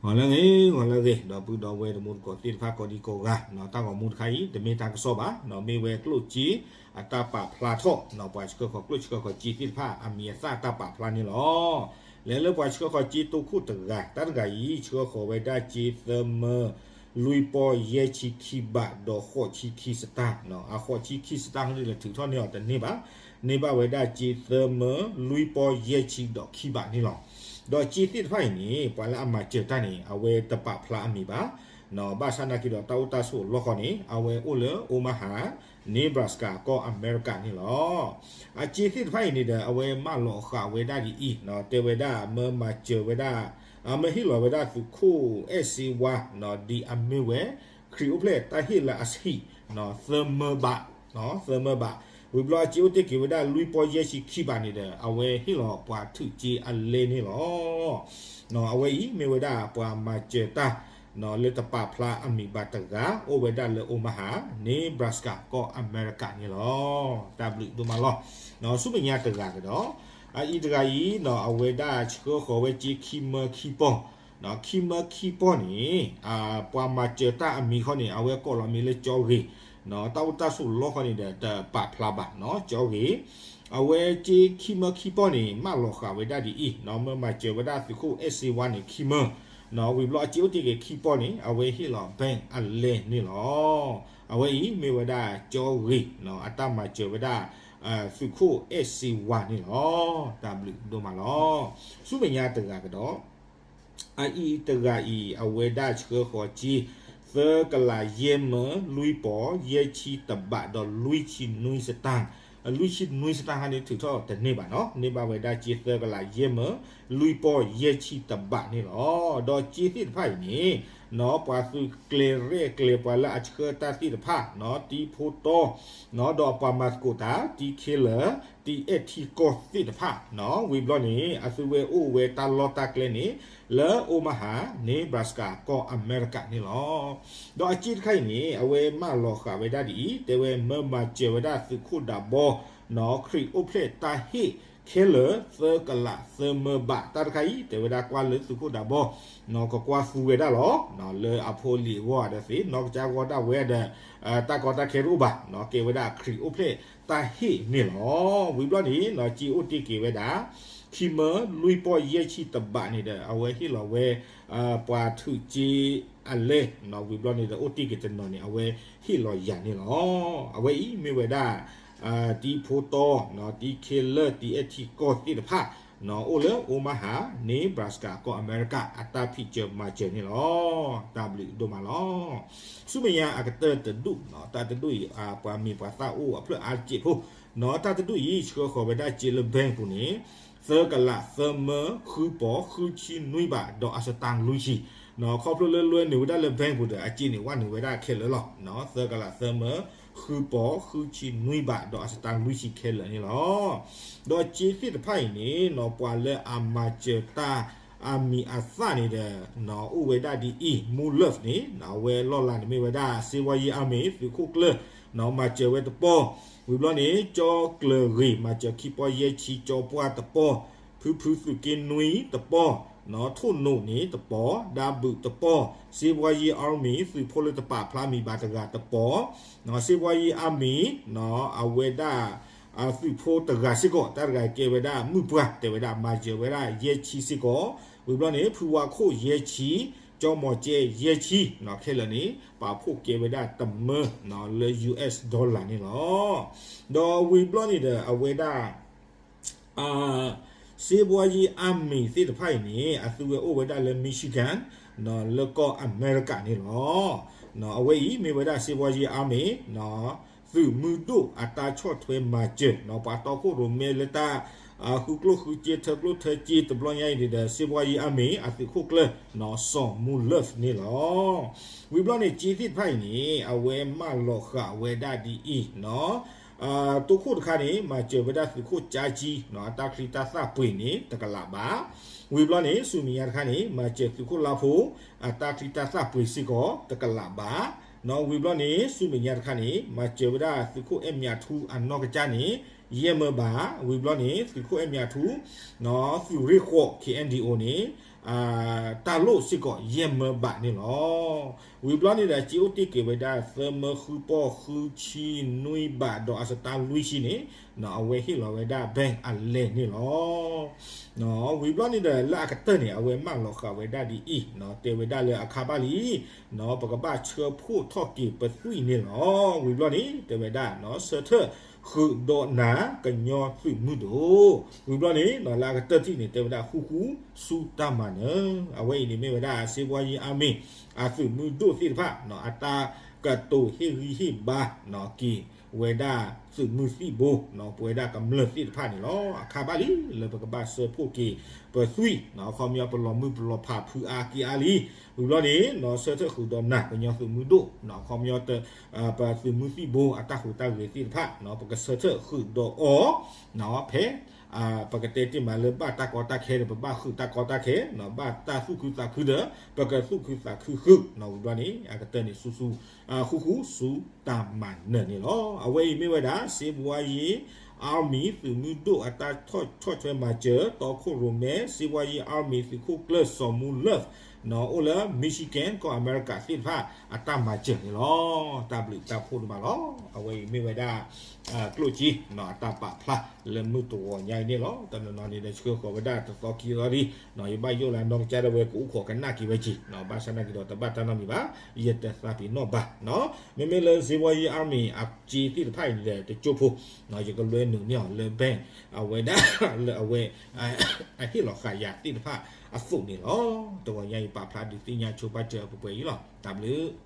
ဂီၤလၢအဂ့ၤ ဂီၤလၢအဂ့ၤ ဒီပုၢ်ဒီဝဲၢ်တံၤသကိးသ့ၣ်တဖၣ်ကိးဒံကိးဂၤ, တၢ်ဂီၤမူတခါအံၤ တမ့ၢ်တၢ်ကစီၣ်ဘၣ်, မ့ၢ်ဝဲကျိၣ်စ့အတၢ်ပာ်ဖျါထီၣ် ပှၤဆှၢဃီၤကျိၣ်ဆှၢဃီၤစ့သ့ၣ်တဖၣ် အမံၤအသၣ်တၢ်ပာ်ဖျါန့ၣ်လီၤ. လဲၤလၢပှၤဆှၢဃီၤစ့တိခိၣ်တဂၤ, တၢ်တဂၤအံၤ ဆှၢဃီၤဝဲဒၣ်စ့သၢမၢ လွံၢ်ပီၢ်ယဲၢ်ဆံခံဘး ဒီးဃိးဆံခံစတၢ်, အဃိးဆံခံစတၢ်န့ၣ်လဲၤထုးထီၣ်န့ၢ်အီၤတန့ၢ်ဘၣ်, န့ၢ်ဘၣ်ဝဲဒၣ်စ့သၢမၢ လွံၢ်ပီၢ်ယဲၢ်ဆံဒီးခံဘးန့ၣ်လီၤ. ဒီးစ့သ့ၣ်တဖၣ်အံၤန့ၣ် ပှၤလၢအမၤစၢၤတၢ်န့ၣ် အဝဲတပာ်ဖျါအမံၤဘၣ်, ဘၣ်ဆၣ်နာ်က့ဒီးတၢ်အိၣ်တၢ်ဆိးအလီၢ်ဃီန့ၣ် အဝဲအိၣ်လၢ Omaha, Nebraska ကီၢ်အမဲရကၤန့ၣ်လီၤ. အစ့သ့ၣ်တဖၣ်အံၤန့ၣ်ဒီး အဝဲမၢလီၤဃာ်ဝဲဒၣ်ဒ်အံၤ, တဲဝဲဒၣ်မၢမၤစၢၤဝဲဒၣ်, မၢဟ့ၣ်လီၤဝဲဒၣ်သုးခိၣ်အဲၣ်စ့ဝါ, ဒ်အမ့ၢ်ဝဲ ခရံာ်အိၣ်ဖျဲၣ်တၢ်ဟ့ၣ်လၢအဆံး သၢမၢဘး, သၢမၢဘး, ဝံၤဘျီအစ့အိၣ်တ့ၢ်က့ၤဝဲဒၣ်လွံၢ်ပီၢ်ယဲၢ်ဆံခံဘးန့ၣ်ဒီး အဝဲဟ့ၣ်လီၤပှၤထုးစ့အလဲန့ၣ်လီၤ. အဝဲအံၤမ့ၢ်ဝဲဒၣ်ပှၤမၤစၢၤတၢ် လၢတပာ်ဖျါအမံၤဘၣ်တဂၤ အိၣ်ဝဲဒၣ်လၢ Omaha, Nebraska ကီၢ်အမဲရကၤန့ၣ်လီၤ. တၢ်ဘျုးဒိၣ်မးလီၤ. ဆူမဲာ်ညါတဂၤကဒီး, အအံၤတဂၤအံၤ အဝဲဒၣ်ဆှၢဃီၤဝဲစ့ခံမၢခံပီၢ်, ခံမၢခံပီၢ်န့ၣ် ပှၤမၤစၢၤတၢ်အမံၤခီန့ၣ် အဝဲကိးလီၤမံၤလၢကၠီဂ့ၤ, တၢ်အိၣ်တၢ်ဆိးလီၢ်ခီန့ၣ်ဒီး တပာ်ဖျါဘၣ် ကၠီဂ့ၤ, အဝဲစ့ခံမၢခံပီၢ်န့ၣ် မၢလီၤဃာ်ဝဲဒၣ်ဒ်အံၤ, မၢမၤစၢၤဝဲဒၣ်သုးခိၣ်အဲၣ်စ့ဝါန့ၣ်ခံမၢ, ဝံၤဘျီအစ့အိၣ်တ့ၢ်က့ၤခံပီၢ်န့ၣ် အဝဲဟ့ၣ်လီၤ bank အလဲန့ၣ်လီၤ. အဝဲအံၤမ့ၢ်ဝဲဒၣ်ကၠီဂ့ၤ အတၢ်မၤစၢၤဝဲဒၣ် သုးခိၣ်အဲၣ်စ့ဝါန့ၣ်လီၤ. တၢ်ဘျုးဒိၣ်မးလီၤ. ဆူမဲာ်ညါတဂၤကဒီး အအံၤတဂၤအံၤ အဝဲဒၣ်ဆှၢဃီၤစ့ သၢကလးယဲၢ်မၢ လွံၢ်ပီၢ် ယဲၢ်ဆံတဘး ဒီးလွံၢ်ဆံနွံစတၢ်, လွံၢ်ဆံနွံစတၢ်ဟါန့ၣ်ထုးထီၣ်တန့ၢ်ဘၣ်နီၤ, န့ၢ်ဘၣ်ဝဲဒၣ်စ့သၢကလးယဲၢ်မၢ လွံၢ်ပီၢ် ယဲၢ်ဆံတဘးန့ၣ်လီၤ. ဒီးစ့သ့ၣ်တဖၣ်အံၤန့ၣ် ပှၤသုးကျဲၤရဲၣ်ကျဲၤ ပှၤလၢအဆှၢတၢ်သ့ၣ်တဖၣ် တံၤဖိတီ ဒီးပှၤမၤသကိးတၢ် တံၤခဲလၢာ် တံၤအဲၣ်ထံကီၢ်သ့ၣ်တဖၣ် ဝံၤဘျီန့ၣ် အသုဝဲအိၣ်ဝဲတၢ်လီၢ်တၢ်ကျဲန့ၣ် လၢ Omaha, Nebraska ကီၢ်အမဲရကၤန့ၣ်လီၤ. ဒီးအစ့တခါအံၤန့ၣ် အဝဲမၢလီၤဃာ်ဝဲဒၣ်ဒ်အံၤ, တဲဝဲမၢမၤစၢၤဝဲဒၣ်သုးခိၣ်ဒးဘီ ခရံာ်အိၣ်ဖျဲၣ်တၢ်ဟ့ၣ်ခဲလၢာ် သၢကလးသၢမၢဘး, တၢ်တခါအံၤ တဲဝဲဒၣ်ကွၢ်လၢသုးခိၣ်ဒးဘီ ကကွၢ်သူဝဲဒၣ်လီၤ. လၢအဖိအလံၤအဂီၢ်ဒီးသ့ၣ် နီၢ်ကစၢ်ဂီၢ်ဒၣ်ဝဲဒီး တၢ်ကီတၢ်ခဲတအိၣ်ဘၣ်, ကဲဝဲဒၣ်ခရံာ်အိၣ်ဖျဲၣ်တၢ်ဟ့ၣ်န့ၣ်လီၤ. ဝံၤဘျီန့ၣ် စ့အိၣ်တ့ၢ်က့ၤဝဲဒၣ် ခံမၢ လွံၢ်ပီၢ် ယဲၢ်ဆံတဘးန့ၣ်ဒီး အဝဲဟ့ၣ်လီၤဝဲ ပှၤထုးစ့အလဲ, ဝံၤဘျီန့ၣ်ဒီး အိၣ်တ့ၢ်က့ၤတနီၤန့ၣ် အဝဲဟ့ၣ်လီၤယၤန့ၣ်လီၤ. အဝဲအံၤမ့ၢ်ဝဲဒၣ် တံၤဖိတီ တံၤခဲလၢာ် တံၤအဲၣ်ထံကီၢ်သ့ၣ်တဖၣ် အိၣ်လၢ Omaha, Nebraska ကီၢ်အမဲရကၤ အတၢ်ဖံးစၢၤမၤစၢၤန့ၣ်လီၤ. တၢ်ဘျုးဒိၣ်မးလီၤ. ဆူမဲာ်ညါအကတၢၢ်တဒူၣ်, တၢ်တဒူၣ်အံၤ ပှၤမ့ၢ်ပှၤသၣ်အိၣ်အဖျၢၣ်အါတစဲးဖိ, တၢ်တဒူၣ်အံၤ ဆှၢဃီၤဝဲဒၣ်စ့လၢ bank ပူၤန့ၣ် သၢကလးသၢမၢ ဃုပီၢ် ဃုဆံနွံဘး ဒီးအစတၢ်လွံၢ်ဆံ, ခီဖျိလၢလွဲနုာ်ဝဲဒၣ်လၢ bank ပူၤဒီး အစ့န့ၣ်ဝဲနုာ်ဝဲဒၣ်ခဲလၢာ်လီၤ. သၢကလးသၢမၢ ဃုပီၢ် ဃုဆံနွံဘး ဒီးအစတၢ်လွံၢ်ဆံခဲလၢာ်န့ၣ်လီၤ. ဒီးစ့သ့ၣ်တဖၣ်အံၤန့ၣ် ပှၤလၢအမၤစၢၤတၢ်အမံၤအသၣ်န့ၣ်ဒီး အိၣ်ဝဲဒၣ်ဒ်အံၤ, မူလၢၢ်န့ၣ် အဝဲလီၢ်လၤန့ၣ်မ့ၢ်ဝဲဒၣ် စ့ဝါယံအါမံၤ သုးခိၣ်ကျၢၢ် မၤစၢၤဝဲတပီၢ်, ဝံၤဘျီန့ၣ် ကၠီကျၢၤဂ့ၤ မၤစၢၤခံပီၢ်ယဲၢ်ဆံ ကၠီပှၢ်တပီၢ်, ဖုဖုသုးက့နွံတပီၢ်, ထိၣ်နိၣ်န့ၣ်တပီၢ်, ဒါဘုးတပီၢ်, စ့ဝါယံအါမံၤ သုးဖိလၢတပာ်ဖျါမံၤဘၣ်တဂၤတပီၢ်, စ့ဝါယံအါမံၤ အဝဲဒၣ် သုးဖိတဂၤစ့ၢ်ကီး တၢ်တဂၤကဲဝဲဒၣ်မုၢ်ပှၢ် တဲဝဲဒၣ်မၤစၢၤဝဲဒၣ်ယဲၢ်ဆံစ့ၢ်ကီး, ဝံၤဘျီန့ၣ် ဖုဝါခိၣ်ယဲၢ်ဆံ, ကၠီမီၤကဲယဲၢ်ဆံ, ခဲလၢာ်န့ၣ် ပာ်ဖှိၣ်ကဲဝဲဒၣ်တမၢ လၢ US dollar န့ၣ်လီၤ. ဒီးဝံၤဘျီန့ၣ်ဒီး အဝဲဒၣ် စ့ဝါယံအါမံၤသ့ၣ်တဖၣ်အံၤန့ၣ် အသုဝဲအိၣ်ဝဲဒၣ်လၢ Michigan လၢကီၢ်အမဲရကၤန့ၣ်လီၤ. အဝဲအံၤမ့ၢ်ဝဲဒၣ်စ့ဝါယံအါမံၤ သုးမုၢ်ဒိၣ်အတၢ်ဆီၣ်ထွဲမၤစၢၤ ပှၤတီခိၣ်ရိၣ်မဲလၢတၢ် ဃုကျိၣ်ဃုစ့ ထၢကျိၣ်ထၢစ့ တဘျီညါအံၤန့ၣ်ဒီး စ့ဝါယံအါမံၤ အသုးခိၣ်ကျၢၢ် စီၤမူလၢၢ်န့ၣ်လီၤ. ဝံၤဘျီန့ၣ် စ့သ့ၣ်တဖၣ်အံၤန့ၣ် အဝဲမၢလီၤဃာ်ဝဲဒၣ်ဒ်အံၤ တိခိၣ်တခါန့ၣ် မၤစၢၤဝဲဒၣ်သုးခိၣ်ကၠါကံ အတၢ်ချံတၢ်သၣ်ပှ့ၤန့ၣ် တကလးဘး. ဝံၤဘျီန့ၣ် ဆူမဲာ်ညါတခါန့ၣ် မၤစၢၤသုးခိၣ်လါဖိ အတၢ်ချံတၢ်သၣ်ပှ့ၤစ့ၢ်ကီး တကလးဘး. ဝံၤဘျီန့ၣ် ဆူမဲာ်ညါတခါန့ၣ် မၤစၢၤဝဲဒၣ်သုးခိၣ်အဲၣ်မၠးထူအနီၢ်ကစၢ်န့ၣ် ယဲၢ်မၢဘး. ဝံၤဘျီန့ၣ် သုးခိၣ်အဲၣ်မၠးထူ သုးရ့ၣ်ဃိး K N D O န့ၣ် တၢ်လိၣ်စ့ၢ်ကီးယဲၢ်မၢဘးန့ၣ်လီၤ. ဝံၤဘျီန့ၣ်ဒီး စ့အိၣ်တ့ၢ်က့ၤဝဲဒၣ် သၢမၢဃုပီၢ်ဃုဆံနွံဘး ဒီးအစတါလွံၢ်ဆံန့ၣ် အဝဲဟ့ၣ်လီၤဝဲဒၣ် bank အလဲၢ်န့ၣ်လီၤ. ဝံၤဘျီန့ၣ်ဒီး လၢအကတၢၢ်န့ၣ် အဝဲမၢလီၤဃာ်ဝဲဒၣ်ဒ်အံၤ, တဲဝဲဒၣ်လၢအခါဘၣ်လံ ပကဘၣ်ဆှၢဖှိၣ်ထီၣ်က့ၤပသွံၣ်န့ၣ်လီၤ. ဝံၤဘျီန့ၣ် တဲဝဲဒၣ် ဆၢထၢၣ်ဃုာ်ဒီးနၤ ကညီသုးမုၢ်ဒိၣ်. ဝံၤဘျီန့ၣ် လၢအကတၢၢ်ထံၣ်န့ၣ် တဲဝဲဒၣ် ဃူဃူဆူတၢ်မၤနၢၤ. အဝဲအံၤန့ၣ်မ့ၢ်ဝဲဒၣ် စ့ဘှါယံ Army အသုးမုၢ်ဒိၣ်သ့ၣ်တဖၣ် အတၢ်ကတိၤဟ့ၣ်ဂံၢ်ဟ့ၣ်ဘါ က့ၤဝဲဒၣ်သုးမုၢ်သံၣ်ဘိ ပဝဲဒၣ်ကမျၢၢ်သ့ၣ်တဖၣ်န့ၣ်လီၤ. အခါဘၣ်လံ လၢပကဘၣ်ဆှၢဖှိၣ်က့ၤပသွံၣ် အခီပညီ ပလီၤမုၢ်ပလီၤဖးဖုအါက့ၤအါလံ. ဝံၤဘျီန့ၣ် ဆၢထၢၣ်ဃုာ်ဒီးနၤ ကညီသုးမုၢ်ဒိၣ် အခီပညီ ပသုးမုၢ်သံၣ်ဘိ အတၢ်ဟူးတၢ်ဂဲၤသ့ၣ်တဖၣ် ပကဆၢထၢၣ်ဃုာ်ဒီးအီၤ ဖဲ ပကတဲတ့ၢ်မးလၢဘၣ်တၢ်ကီတၢ်ခဲဒီး ပဘၣ်ဃုာ်တၢ်ကီတၢ်ခဲ, ဘၣ်တၢ်သူၣ်ခုသးခုဒီး ပကသူၣ်ခုသးခုဃုာ်. ဝံၤဘျီန့ၣ် အကတၢၢ်န့ၣ် ဆူဆူ ဃူဃူဆူတၢ်မၤနၢၤန့ၣ်လီၤ. အဝဲအံၤမ့ၢ်ဝဲဒၣ် စ့ဘှါယံ Army သုးမုၢ်ဒိၣ်အတၢ်ဆီၣ်ထွဲမၤစၢၤ တီခိၣ်ရိၣ်မဲ စ့ဘှါယံ Army သုးခိၣ်ကျၢၢ်စီၤမူလၢၢ် အိၣ်လၢ Michigan ကီၢ်အမဲရကၤသ့ၣ်တဖၣ် အတၢ်မၤစၢၤန့ၣ်လီၤ. တၢ်ဘျုးတၢ်ဖှိၣ်တဘၣ်လီၤ. အဝဲအံၤမ့ၢ်ဝဲဒၣ် ကျိၣ်စ့ အတၢ်ပာ်ဖျါလၢမုၢ်တဂီၤညါအံၤန့ၣ်လီၤ. တနီၤနီၤန့ၣ်ဒီး ဆှၢဃီၤဝဲဒၣ်တသီခံသီလံ, ယဘၣ်ယိၣ်လၢနီၢ်ကစၢ်ဒၣ်ဝဲကအိၣ်ခိးကနၣ်က့ၤဝဲက့ၤ, ဘၣ်ဆၣ်နာ်က့ၤဒီး တဘၣ်တၢ်နီတမံၤဘၣ်, ယတသးပ့ၤနီၣ်ဘၣ်. မ့မ့ၢ်လၢစ့ဘှါယံ Army အစ့သ့ၣ်တဖၣ်အံၤန့ၣ်ဒီး တကၠိဖိ ယကလွဲနုာ်န့ၢ်အီၤလၢ bank အဝဲဒၣ် လၢအဝဲ အဟ့ၣ်လီၤဃာ်ယၤသ့ၣ်တဖၣ်အသိးန့ၣ်လီၤ. တဂီၤညါအံၤ ပာ်ဖျါဒုးသ့ၣ်ညါဆိပာ်စၢၤပှဲၤပှဲၤအံၤလီၤ. တၢ်ဘျုး